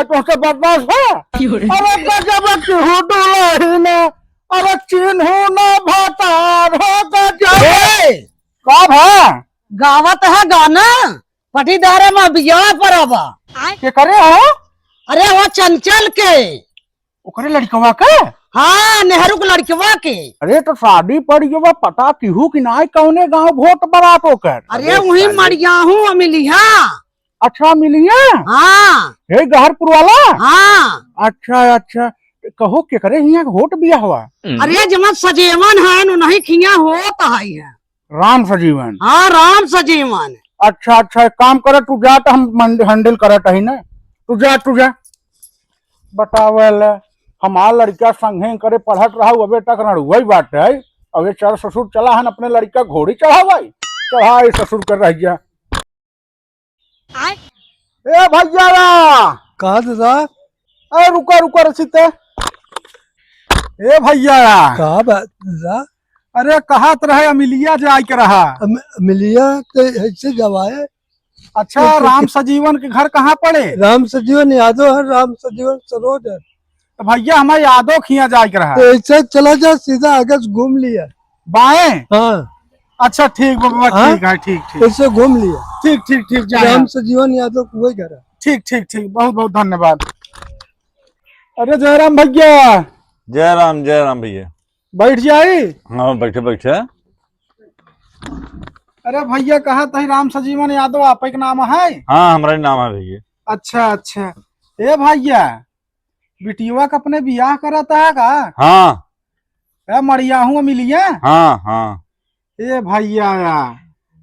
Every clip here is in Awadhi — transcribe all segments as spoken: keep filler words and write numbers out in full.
तोहसे बर्दाश्त है? अरे गजब केहू डोला ही ना, अरे चिन्हू ना भतार हो गजब। ए, का भा? गावत है गाना, पटीदारे में बियाह पर आवा। के करे हो? अरे वो चंचल के। ओकरे लड़कवा के? हाँ, नेहरू के लड़कवा के। अरे तो शादी पड़ी बा, पता किहू कि नाई कौने गांव भोट बरात ओकर? अरे अरे वही साले। मड़ियाहू अमिलिया। अच्छा, मिलिया? हाँ। हे गहरपुर वाला? हाँ। अच्छा, अच्छा। कहो, केकरे हियां होत बियाहवा? अरे, जवन सजीवन है, उन्हीं खिया होत है, है। राम सजीवन? हाँ, राम सजीवन। अच्छा, अच्छा, एक काम कर, तू जा, तो हम मंड-, handle करत ही ना। तू जा, तू जा। बतावे ले, हमार लड़का संगे करे पढ़त रहा, अबे तक रड़ुआ ही बाटे। अबे चल ससुर, चला हन अपने लड़का घोड़ी चढ़ावाई। चढ़ाई ससुर कर रह गया। ए भैया रा। का दादा? ए रुका, रुका रचित। ए भैया रा। का बा दादा? अरे कहत रहे अमिलिया जाए के रहा। अम-, अमिलिया तो ऐसे जवाए। अच्छा, तो राम सजीवन के घर कहाँ पड़े? राम सजीवन यादव है, राम सजीवन सरोज है। तो भैया हमें यादव खिया जाए के रहा। तो ऐसे चला जा, सीधा आगे से घूम लिया। बाएं? हाँ। अच्छा, ठीक बा, बा, हाँ? ठीक है, ठीक, ठीक। ऐसे घूम लिया। ठीक, ठीक, ठीक, जाए राम हम। सजीवन यादव के वही घर है। ठीक, ठीक, ठीक, बहुत, बहुत धन्यवाद। अरे जयराम भैया। जय राम, जय राम भैया। बैठ जाई? हाँ, बैठे, बैठे। अरे भैया, कहा तही राम सजीवन यादव आप ही के नाम है? हाँ, हमरा ही नाम है भैया। अच्छा, अच्छा। ए भैया, बिटिया का अपने बियाह करत है का? हाँ। ए मड़ियाहू मिलिया? हाँ, हाँ। ए भैया या,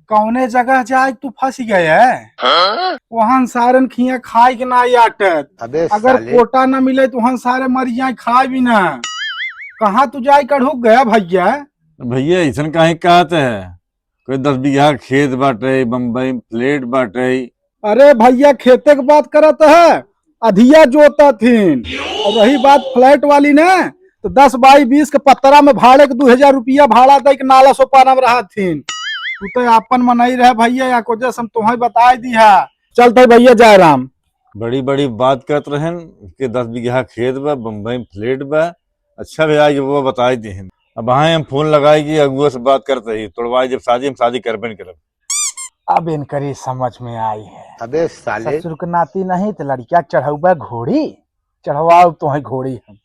कौने जगह जाए तू फंस गए है? हाँ? वहन सारन खिया खाए के ना आटत। अबे अगर साले। कोटा ना मिले तो वहन सारे मर जाए खाए भी ना। कहाँ तू जाए कढ़ुक गया भैया? भैया, ऐसन काहे कहत है? कोई दस बीघा खेत बाटे, बम्बई flat बाटे। अरे भैया, खेते के बात करत है, अधिया जोतत हिन। और रही बात flat वाली ना, तो दस बाई बीस के पतरा में भाड़े के दू हजार रुपया भाड़ा दे के नाला सोपारा में रहत हिन। तू तो आपन मनई रहे भैया, या को जस हम तोहे बताए दिहा। चलते भैया जय राम। बड़ी बड़ी बात करत रहन कि दस बीघा खेत बा, बम्बई में flat बा। अच्छा भैया, ये वो बताई देहन। अब हाँ, हम फोन लगाई कि अगुआ से बात करते ही, तोड़वाई जब शादी, हम शादी करबे न करब। अब इनकरी समझ में आई है। अबे साले। ससुर के नाती नहीं तो लड़किया चढ़ौबा घोड़ी, चढ़वाओ तो है घोड़ी हम।